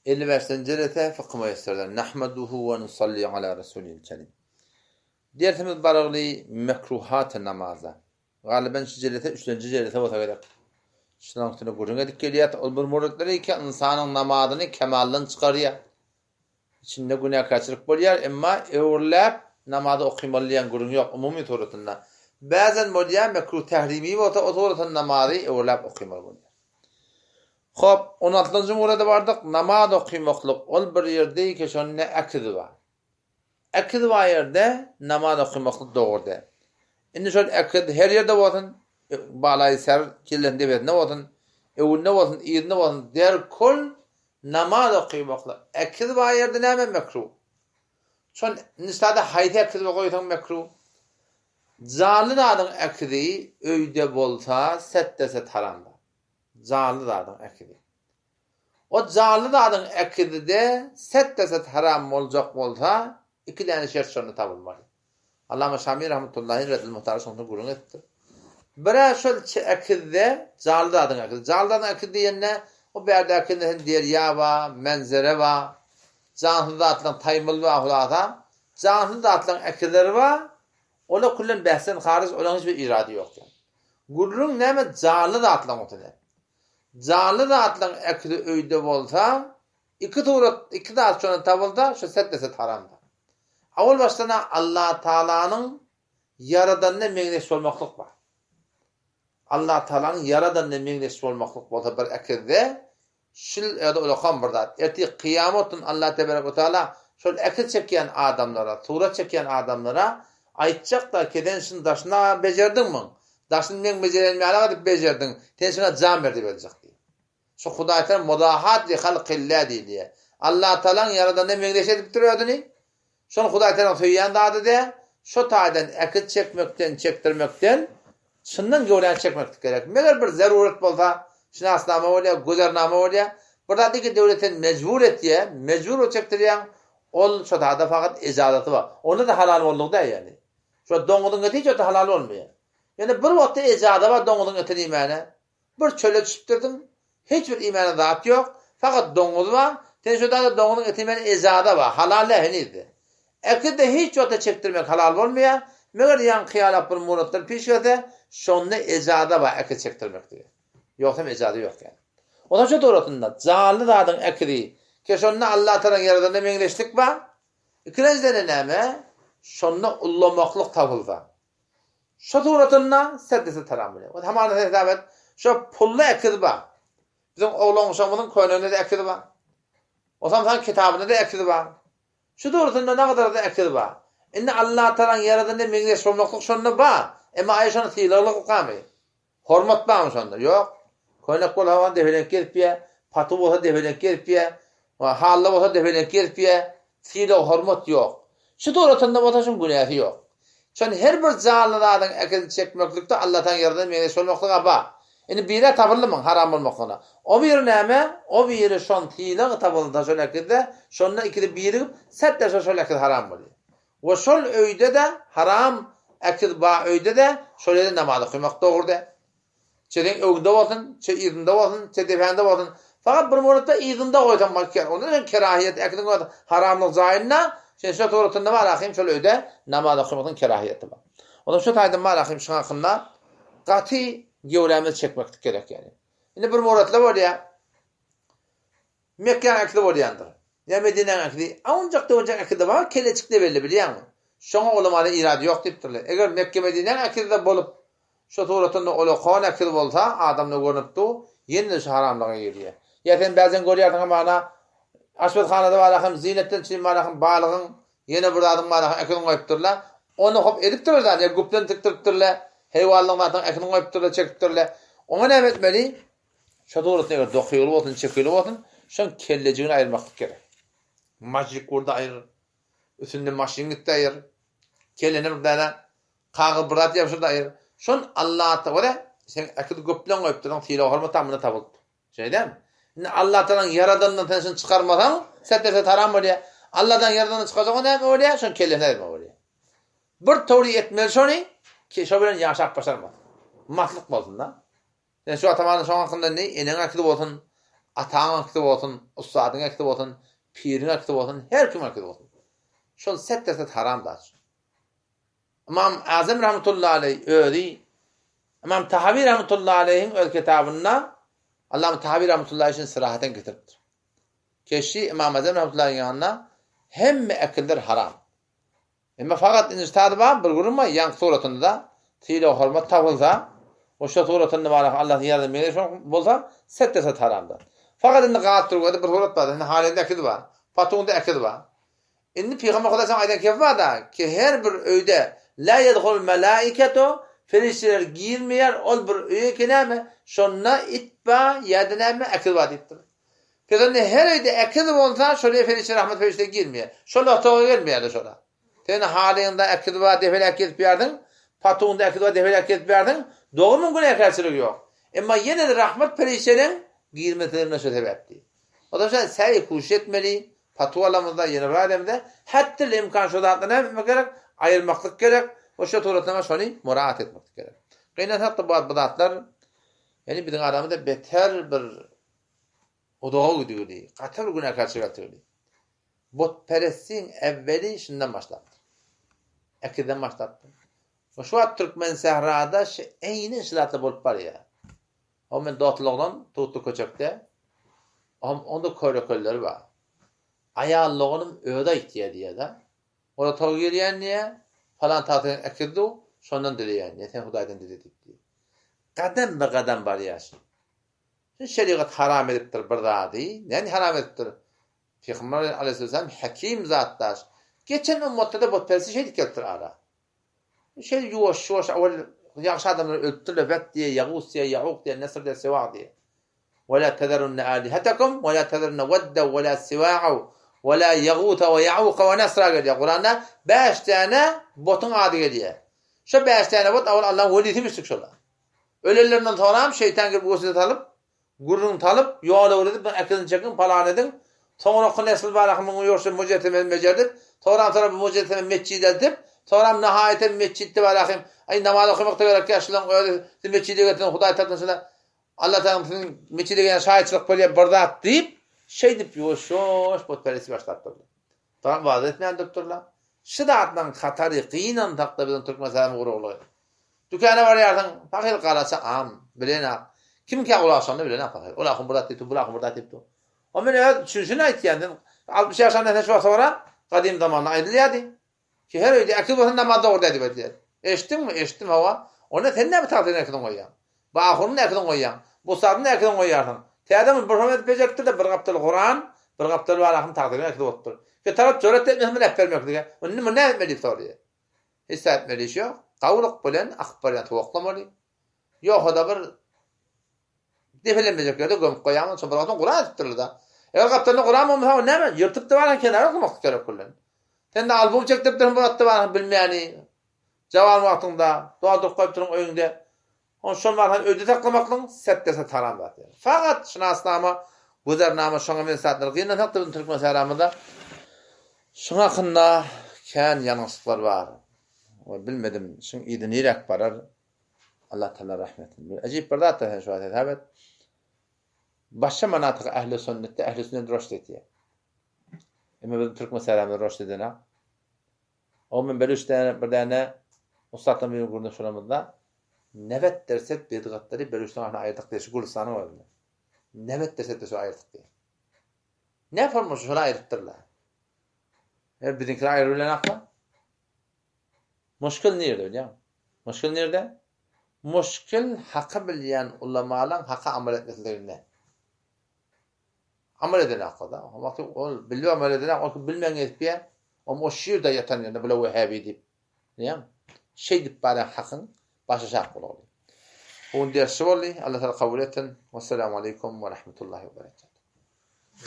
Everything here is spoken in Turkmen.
55-nji jelese Fykhy Müýesserden Nahmaduhu we nusalli ala Rasulil Kerim. Dersimiz baragly mekruhat namaza. Galyban şu jelese üçlenji jelese bolsa gerek. Şunuň üstünde gürrüň edip gelýär. Ol bir muridleri ki ynsanyň namazyny kemaldan çykarýar. Içinde günäkärçilik bolýar, emma öwrüläp namazy okymaly diýen gürrüň ýok umumy suratynda. Bäzen bolýar mekruh tährimi bolsa o suratynda namazy öwrüläp okymaly bolýar. Hop, on altynjy murada bardyk, namaz okymaklyk ol bir ýerde ki şonda äkiz bar. Äkiz bar ýerde namaz okymaklyk dogry däl. Indi şol äkiz her ýerde bolsun, balaýy ser kellesiniň depesinde bolsun, öňünde bolsun, yzynda bolsun, derkol Namaz okymaklyk ekiz bar ýerde näme mekruh? Şol nisada haýsy ekizi goýsaň mekruh? Janly zadyň ekizi öýde bolsa set-de-set haram zat. Janly zadyň ekizi. O janly zadyň ekizide set-de-set haram boljak bolsa, iki däne şert şonda tapylmaly. Allama Şami rahmetullahi Reddül Muhtar şonda gürrüň edipdir. Birä şol ekizde janly zadyň ekizi. Janly zadyň ekizi diýende o bärdäki hem derýa ba, menzere ba, jansyz zatlaryň taýmyl ba hulasa, jansyz zatlaryň ekizleri ba, olar küllen bähsden haryj, olaryň hiç bir irady ýok ýa. Gürrüň näme janly zatlaryň otene. Janly zatlaryň ekizi öýde bolsa, iki surat, iki zat şonda tapylsa, şu set-de-set haramdyr. Owal başdan-a Allatagalanyň Ýaradanyna meňzeş bolmaklyk bar. Allatagalanyň Ýaradanyna meňzeş bolmaklyk bolsa bir ekizde şil ýa-da ulakan bir zat. Ertir kyýamat gün Allah tebarek we taala şol ekiz çekýän adamlara, surat çekýän adamlara aýtjak-da ki sen şuny daşyna bejerdiňmiň? Daşyny meň bejerenim ýaly edip bejerdiň. Sen şuňa jan ber diýip aýtjak diýip. Şu Hudaý Tagala muzahat li halkillah diýilýär. Allah Tagalaň ýaradanyna meňzeş edipdir özüni. Şol Hudaý Tagalaň söýýän zady dä. Şo taýdan äkit çekmekden, çekdirmekden çyndan göwräni çekmeklik gerek. Meger bir zerurat bolsa, şinasnama bolýar, güzernama bolýar. Bir zat iki döwlet seni mejbur etýär, mejbur bolup çekdirýäň, ol şo taýda fakat ejazaty bar. Onda-da halal boldugy däl ýagny. Şo doňuzyň eti hiç wagtda halal bolmaýar. Ýöne bir wagtda ejaza bar doňuzyň etini iýmäne. Bir çöle düşüpdirdiň, hiç bir iýmäne zat ýok, fakat doňuz bar, sen şo zada doňuzyň etini iýmäne ejaza bar, halal däl henizde. Ekizde hiç wagtda çekdirmek halal bolmaýar, meger ýaňky ýalak bir muratlar piş gelse, şonda ejaza bar ekiz çekdirmeklige. Ýogsam ejaza ýok ýaly. Onsoň şo dogrusynda, janly zadyň ekizi, ke şonda Allatagalaň ýaradanyna meňzeşlik bar, ikilenjiden-de näme, şonda ullamaklyk tapylsa. Şo suratynda serdese taram bolýar. Ol hamana sen hesap et, şo pully ekiz bar. Biziň oglan-uşagymyzyň köýneginde-de ekiz bar. Osam saň kitabynda-da ekiz bar. Şu suratynda nagadarda ekiz bar. Indi Allatagalaň ýaradanyna meňzeş bolmaklyk şonda bar. Emma aý şony sylaglyk gamy? Hormat barmy şonda? Ýok. Köýnek bolsa oňa depelenk gezip ýa, patu bolsa depelenk gezip ýa, hally bolsa depelenk gezip ýa, sylag hormat ýok. Şu suratynda bolsa şuň günäsi ýok. Şony her bir janly zadyň ekizini çekmeklikde Allataň ýaradan meňzeş bolmaklyga bar. Indi birä tapyldymyň haram bolmaklygyna. O biri näme? O biri şon sylag tapylsa şol ekizde, şonda ikisi birigip, setdeşe şol ekiz haram bolýar. We şol öýde-de haram ekiz ba öýde-de şol ýerde namaz okamak dogry däl. Çe seň öňüňde bolsun, çe yzyňda bolsun, çe depäňde bolsun. Fakat bir muratda yzyňda goýsaň bolýar. Onda hem kerahiýet ekiziň özi haramlyk jaýynda, sen şo suratynda bar ahym şol öýde namaz okamaklygyň kerahiýeti bar. Onda şo taýdan bar ahym şuň hakynda gaty göwrämizi çekmeklik gerek ýaly. Indi bir muratla bolýar. Mekgäň äkidi bolýandyr. Ýa Medinäň äkidi. Awunjak-döwünjek äkidi bar, kelleçik-de belli, bilýäňmi? Şoňa ulamada irady ýok diýipdirler. Eger Mekge-Medinäň äkidi-de bolup, şo suratynda ulakan äkidi bolsa, adamda görnüp dur, ýene-de şu haramlyga girýär. Ýa sen bäzden görýärsiň hamana, aşpezhanada bar ahym, zinetden çyn bar ahym, balygyň, ýene bir zadyň bar ahym, äkidini goýupdyrlar. Ony hop edipdirler zat, ýa güpden tikdiripdirler, heýwanlygyň zatynyň äkidini goýupdyrlar, çekipdirler. Oňa näme etmeli? Şo suratda eger dokyly bolsun, çekili bolsun, şoň kellejigini aýyrmaklyk gerek. Majik gurdy aýyr, üstünde maşyn gitdi aýyr, kellene bir däne kagyz bir zat ýapyşyrdy aýyr. Şon Allatagala sen äkidi göplen goýupdyrsyň, sylag-hormat tamyna tapylypdyr. Şeýle dälmi? Indi Allatagalaň ýaradanyndan sen şuny çykarmasaň, set-de-set haram bolýar. Alladan ýaradanyndan çykarsaň o näme bolýar? Şoň kellesini aýyrmaly bolýar. Bir towry etmeli şony, ki şo bilen ýaşap başarmasyn. Maslyk bolsun-da. Sen şu atamanyň şoň hakynda indi eneň äkidi bolsun. Ataň ekizi bolsun, ussadyň ekizi bolsun, piriň ekizi bolsun, her kimiň ekizi bolsun. Şol set derset haram zat. Ymam Azam rahmetullahi aleý özi Ymam Tahawi rahmetullahi aleýhiň öz kitabynda Allama Tahawi rahmetullahi şuny syrahaten getiripdir. Keşi Ymam Azam rahmetullahi ýanynda hemme ekiller haram. Emma fakat indi ştady bar, bir gürrüň bar, ýaňky suratynda sylag-hormat tapylsa, we şo suratynda bar Allahyň ýazan meňzeş bolsa, set-de-set haramdyr. Fakat indi galyp dur bir surat bar, indi halyňda ekiz bar, patuňda ekiz bar. Indi Pygamber Hudaý saňa aýdan kefi bar-da, ki her bir öýde la ýedhulul melaiketu, perişdeler girmeýär ol bir öýe ki näme, şonda it bar ýa-da näme ekiz bar diýipdir. Pes onda her öýde ekiz bolsa, şol öýe perişde rahmet perişde girmeýär. Şol otaga gelmeýär-de şola. Sen halyňda ekiz bar depeläp gezip ýörsiň, patuňda ekiz bar depeläp gezip ýörsiň, dogry muň günäkärçiligi ýok. Emma ýene-de rahmet perişdeleň girmesine şo sebäpdi. O zaman şa säý kuşuş etmeli, patu alamyzda ýene bir adamda hatda imkan şo zatlary näme etmek gerek? Aýyrmaklyk gerek we şo suratda şony muraat etmeklik gerek. Gynansak-da bu zatlar ýani biziň aramyzda beter bir Uzaga gidügili, gaty bir günäkärçilik etdigili. Butperestligiň äwweli şundan başlapdyr. Ekizden başlapdyr. We şu wagt Türkmensährada şu eýni şu zatlar bolup barýar. O men dostlugdan tutly köçekde. Ohm onda körekelleri bar. Aýal doganym özi aýtýar diýýär-de. Ola toý girýän diýýär, falan tagtadan ekizdi, şondan dileýän diýýär, sen Hudaýdan dile diýip diýýär. Gadam be gadam barýar şu. Şu şerigat haram edipdir bir zady. Näni haram edipdir? Pygamber aleyhisselam hakim zatdaş. Geçen ummatda-da butperestlik şeýdip gelipdir ara. Şeýdip ýuwaş ýuwaş awal ýagşy adamlar ölüpdirler, Wet diýe, Ýagus diýe, Ýauk diýe, Nesr diýe, Siwag diýe. Ve la tezerunne alihatakum ve la tezerunne Wedde ve la Siwa'a ve la Ýaguta ve Ýauka ve Nesra gelýär. Kuranda 5 däne botuň ady gelýär. Şo 5 däne bot awal Allahyň welisimişdik şolar. Ölenlerinden soňram şeýtan gelip weswese salyp, gürrüň salyp, ýol öwredip, muny äkidin çekiň, palan ediň, soňraky nesl baraka muňa ýogşan mujessemesini bejerdip, soňram soňra bu mujesseme metjit eltip, soňram nahaýatem metjitde barahym, aý namaz okamakda gerek ýa şulaň özi sizi metjide getiren Hudaý tarapyndan şuna Allah tagam siziň metjide gelýän şaýatçylyk bolýar bir zat diýip, şeýdip ýuwaş-ýuwaş butperestlik başlapdyrlar. Soňam wagyz etmän durupdyrlar. Şu zatlaryň hatary gynansakda biziň Türkmenistanyň guruglygy. Dükana barýarsyň, pahyr garaça am, bilenak. Kimkä ol agşamda bilenak pahyr. Ol ahun bir zat diýipdir, bul ahun bir zat diýipdir. O men öz düşünişini aýtýan. Sen 60 ýaşanda sen şu wagt sora, gadym zamanda aýdylýardy. Ki her öýde ekiz bolsa namaz dogry däl diýip aýdylýardy. Eşitdiňmi? Eşitdim hawa. Onda sen näme tagsyryň ekiziň goýýaň? Bu ahunyň näkiziň goýýaň? Bu ussadyň näkiziň goýýarsyň? Täze muny bir edip bejeripdir-de, bir gapdaly Kuran, bir gapdaly bar ahun tagsyryň ekizi bolupdyr. Ki tarap jüret etmesin muny äpbermeklige. Indi muny näme etmeli diýip soraýar. Hiç zat etmeli iş ýok. Gawulyk bilen akyp barýan suw oklamaly. Ýogsa-da bir depelenmejek ýerde gömüp goýaň, şo bir wagtdan Kuran edipdirler-de. Eger gapdalynda Kuran bolmasa, o näme? Ýyrtyp-da barýan kenara oklamaklyk gerek bilen. Sen-de albom çekdiripdirsiň bir wagtda barýan bilmäni. Jawan wagtyňda dolduryp goýupdyryn öýüňde. Ony şol mahaly öýde saklamaklygyň setdese haram zat ýaly. Fakat şynasnama, güzernama şoňa meňzeş zatlar gynansak-da biziň türkmen sähramyzda şuň hakynda kän ýalňyşlyklar bar. We bilmedim şuň yzy niräk barar. Allah Taala rahmet etsin. Bir ajyp bir zat da sen şu wagt hesap et. Başga manatyk ähli sünnetde ähli sünnet roşt etýär. Emma biziň türkmen sähramyzda roşt edenak. O men bir däne bir däne ussatdan birini gürrüň şolamyzda nebet derset bidgatlary Beluşdan ahyna aýyrdyk diýdi şu Gülüstanyň özünde. Nebet derset de şu aýyrdyk diýdi. Ne forma şola aýyrypdyrlar. E biziňkiler aýryp bilen akla. Muşkil nirde bilýäň? Muşkil nirde? Muşkil haky bilýän ulamalaň haka amal etmesizliginde. Amal eden akla-da. O wagty ol bilip amal eden ol bilmän gezipýär. Om o şu ýerde ýatan ýerinde bula wehhabi diýip. Bilýäňmi? Şeýdip barýan hakyň başy şak boldy. Bu gün ders şu boldy. Allah Taala kabul etsin. Wessalamu aleýkum we rahmetullahi we berekatuh.